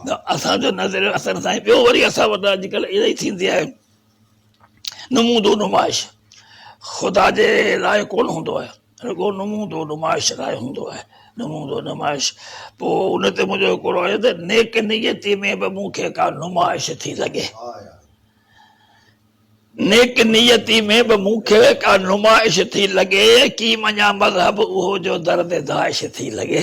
ته اسان جو نظريو اثر سائين ٻيو وري اسان وٽ اڄڪلهه اهڙي ٿيندي آهي نمودو نمائش خدا جي لاء ڪونه هوندو آهي رڳو نمودو نمائش لاء هوندو آهي نمودو نمائش پوء ان تي منهنجو هڪڙو آيو ته نيڪ نيتي ۾ به مون کي ڪا نمائش ٿي لڳي. نيڪ نيتي ۾ به مون کي ڪا نمائش ٿي لڳي، ڪي مڃان مذهب اهو جو درد داعش ٿي لڳي.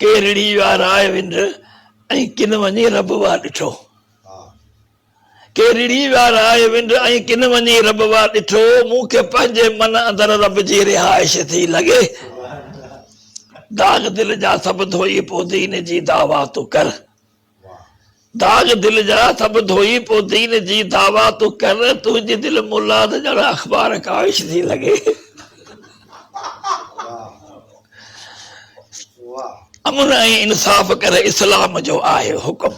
ڪي رڙهي ويا راء ونڊ ۽ ڪن وڃي رب وا ڏٺو. ڪي رڙهي ويا راء ونڊ ۽ ڪن وڃي رب وا ڏٺو، مون کي پنهنجي من اندر رب جي رهائش ٿي لڳي. داغ دل جا سڀ ڌوئي پو دين جي دعويٰ تون ڪر. داغ دل جا سڀ ڌوئي پو دين جي دعويٰ تون ڪر، تنهنجي دل ملا ته ڄڻ اخبار ڪاوش ٿي لڳي. امن ۽ انصاف ڪر اسلام جو آهي حڪم.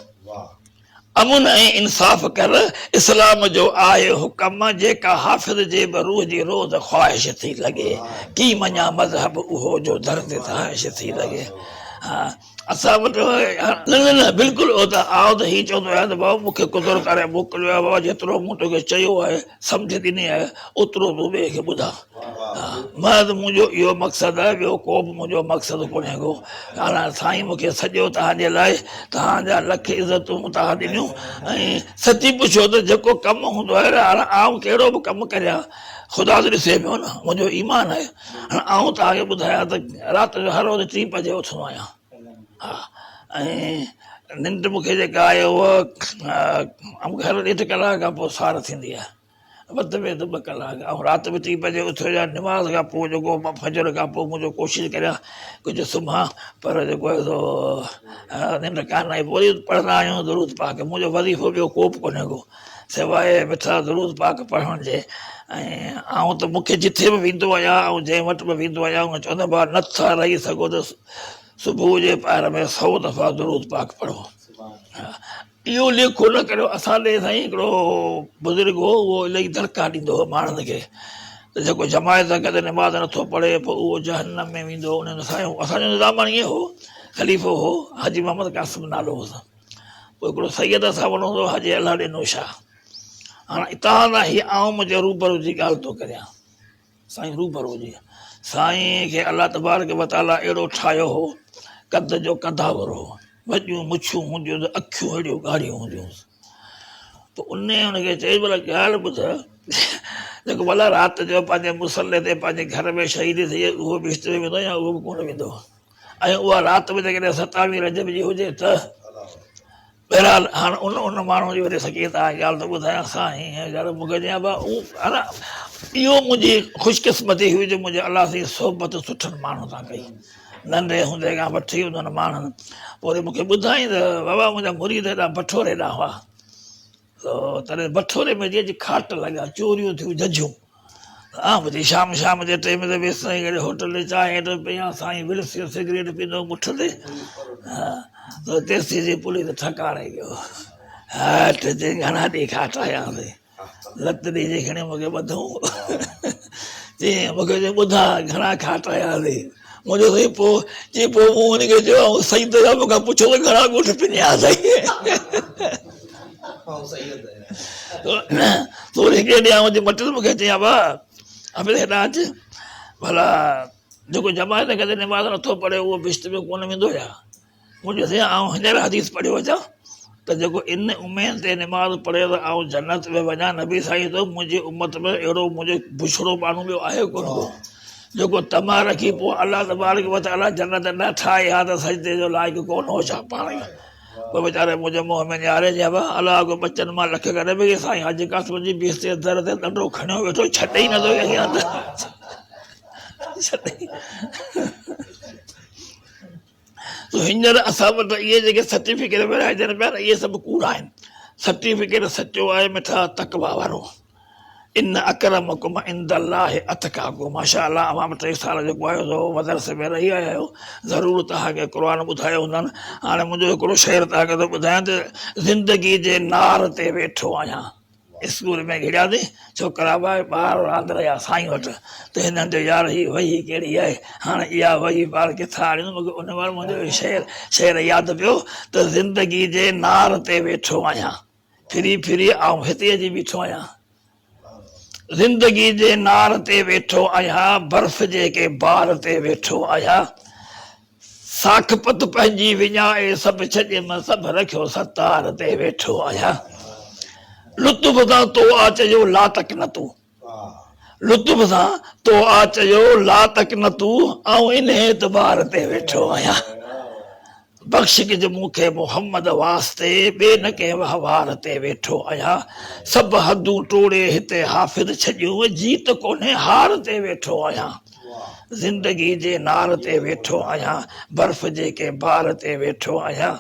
امن ۽ انصاف ڪر اسلام جو آهي حڪم، جيڪا حافظ جي به روح جي روز خواهش ٿي لڳي. ڪي مڃان مذهب اهو جو درد داعش ٿي لڳي. ها اسان وٽ نه نه نه بلڪل او ته آئون ته هي چوندو آهيان ته بابا مون کي قدرت واري موڪليو آهي بابا جيترو مون توکي چيو آهي سمجهه ڏني آهي اوترو تون ٻئي کي ٻڌاء محض منهنجو اهو مقصد آهي ٻيو ڪو به منهنجو مقصد ڪونهي ڪو هاڻ سائين مون کي سڏيو توهان جي لاء توهان جا لک عزتون توهان ڏنيون ۽ سچي پڇو ته جيڪو ڪم هوندو آهي هاڻ آئون ڪهڙو به ڪم ڪريان خدا ته ڏسي پيو نه منهنجو ايمان آهي هاڻ آئون توهان کي ٻڌايان ته رات جو هر روز ٽين بجي اٿندو آهيان ها ۽ ننڊ مون کي جيڪا آهي اها مون کي هر ڏيڍ ڪلاڪ کان پوء سار ٿيندي آهي وڌ ۾ وڌ ٻه ڪلاڪ ۽ رات به ٽين بجي اٿيو يا نماز کان پوء جيڪو مان فجر کان پوء منهنجو ڪوشش ڪريان ڪجهه سمهان پر جيڪو آهي سو ننڊ ڪانه آئي پوء وري پڙهندا آهيون درود پاڪ منهنجو وظيفو ٻيو ڪو به ڪونهي ڪو سواء مٺا درود پاڪ پڙهڻ جي ۽ آئون ته مونکي جٿي به ويندو آهيان ۽ جنهن وٽ به ويندو آهيان اهي چوندا بابا نٿا رهي سگهو ته صبح جي پهر ۾ سو دفعا درود پاڪ پڙهو اهو ليکو نه ڪريو اسان ڏي سائين هڪڙو بزرگ هو اهو الائي دڙڪا ڏيندو هو ماڻهن کي ته جيڪو جماعت سان گڏ نماز نٿو پڙهي پوء اهو جهنم ۾ ويندو ان اسان جو نظام هاڻي ائين هو خليفو هو حاجي محمد قاسم نالو هوس پوء هڪڙو سيد اسان وٽ هوندو هو حاجي الله ڏنو شاهه هاڻ اتان کان هي آئون منهنجي روبرو جي ڳالهه ٿو ڪريان سائين روبرو جي سائين کي الله تبارڪ وتعاليٰ اهڙو ٺاهيو هو قد جو قداور هو وڏيون مڇون هونديون هيس اکيون اهڙيون ڳاڙهيون هونديون هيس پوء ان هن کي چيس ڀلا ڳالهه ٻڌ جيڪو ڀلا رات جو پنهنجي مصلي تي پنهنجي گهر ۾ شهيد ٿئي اهو بهشت ۾ ويندو يا اهو به ڪونه ويندو ۽ اها رات به جيڪڏهن ستاويهين رجب جي هجي ته بهرحال هاڻ ان ان ماڻهو جي وري سڪي تان ڳالهه ٿو ٻڌايان سائين يار مون کي چيائين ابا اهو منهنجي خوش قسمتي هئي جو منهنجي الله سائين صحبت سٺن ماڻهن سان ڪئي ننڍي هوندي کان وٺي انهن ماڻهن پوء وري مون کي ٻڌائين ته بابا منهنجا مريد هيڏا بٺوري ڏانهن هئا تڏهن بٺوري ۾ جي کاٽ لڳا چوريون ٿيون ججهيون آئون به شام شام جي ٽيم تي ويس سائين ڪهڙي هوٽل تي چانهه هيٺ پيان سائين ولسيو سگريٽ پيندو مٺ تي ته تيسين جي پوليس ٺڪاڻي ويو هٺ چي گهڻا ڏينهن کاٽ آياسين لت ڏيئي جي کڻي مونکي ٻڌئون چي مونکي چي ٻڌا گهڻا کاٽ آياسين منهنجو سائين پوء چي پوء مون هن کي چيو آئون سيد آهيان مون کان پڇو ته گهڻا ڳوٺ پنيا اٿئي تو وري هڪڙي ڏينهن آئون جي مٽيس مون کي چيائين ابا حافظ هيڏانهن اچ ڀلا جيڪو جماعت گڏ نماز نٿو پڙهي اهو بهشت ۾ ڪونه ويندو ڇا مون چيو سائين آئون هينئر حديث پڙهيو اچان ته جيڪو ان اميد تي نماز پڙهي ته آئون جنت ۾ وڃان نبي سائين ٿو منهنجي امت ۾ اهڙو منهنجو بڇڙو ماڻهو ٻيو آهي ڪونه ڪو جيڪو طمع رکي پوء الله تبارڪ وتعاليٰ جنت نه ٺاهي ها ته سجدي جو لائق ڪونه هو ڇا پاڻ ئي پوء ويچاري منهنجي منهن ۾ نهاري چيائين ابا الله اڳ ٻچن مان لک ڪڍي به سائين حاجي قاسم جي بيستي جي در تي ڏنڊو کڻيو ويٺو ڇڏي ئي نٿو ڪنهن کي اندر ڇڏي سو هينئر اسان وٽ اهي جيڪي سرٽيفڪيٽ ورهائجن پيا نه اهي سڀ ڪوڙا آهن. سرٽيفڪيٽ سچو آهي مٺا تقويٰ وارو. ان اڪرمڪم عند الله اتقاڪم ماشاء الله اوهان به ٽي سال جيڪو آهيو سو مدرسي ۾ رهي آيا آهيو ضرور توهان کي قرآن ٻڌايو هوندن هاڻي منهنجو هڪڙو شعر توهان کي ٿو ٻڌايان ته زندگي جي نار تي ويٺو آهيان. اسڪول ۾ گهڙياسين، ڇوڪرا ٻاهر راند رهيا سائين وٽ ته هنن چيو يار هي وحي ڪهڙي آهي، هاڻ اها وحي پاڻ ڪٿان آڻيون، مون کي ان مهل منهنجو شعر شعر ياد پيو ته زندگي جي نار تي ويٺو آهيان، ڦري ڦري آئون هتي اچي بيٺو آهيان. زندگي جي نار تي ويٺو آهيان، برف جي ڪي بار تي ويٺو آهيان. ساک پت پنهنجي وڃائي سڀ ڇڏيم، سڀ رکيو ستار تي ويٺو آهيان. لطف سان تو آ چيو لا تقنطو، لطف سان تو آ چيو لا تقنطو، آئون انهي اعتبار تي ويٺو آهيان. بخش ڪج مون کي محمد واسطي، ٻي نه ڪنهن وهنوار تي ويٺو آهيان. سڀ حدون ٽوڙي هتي حافظ ڇڏيون، جيت ڪونهي هار تي ويٺو آهيان. زندگي جي نار تي ويٺو آهيان، برف جي ڪنهن بار تي ويٺو آهيان.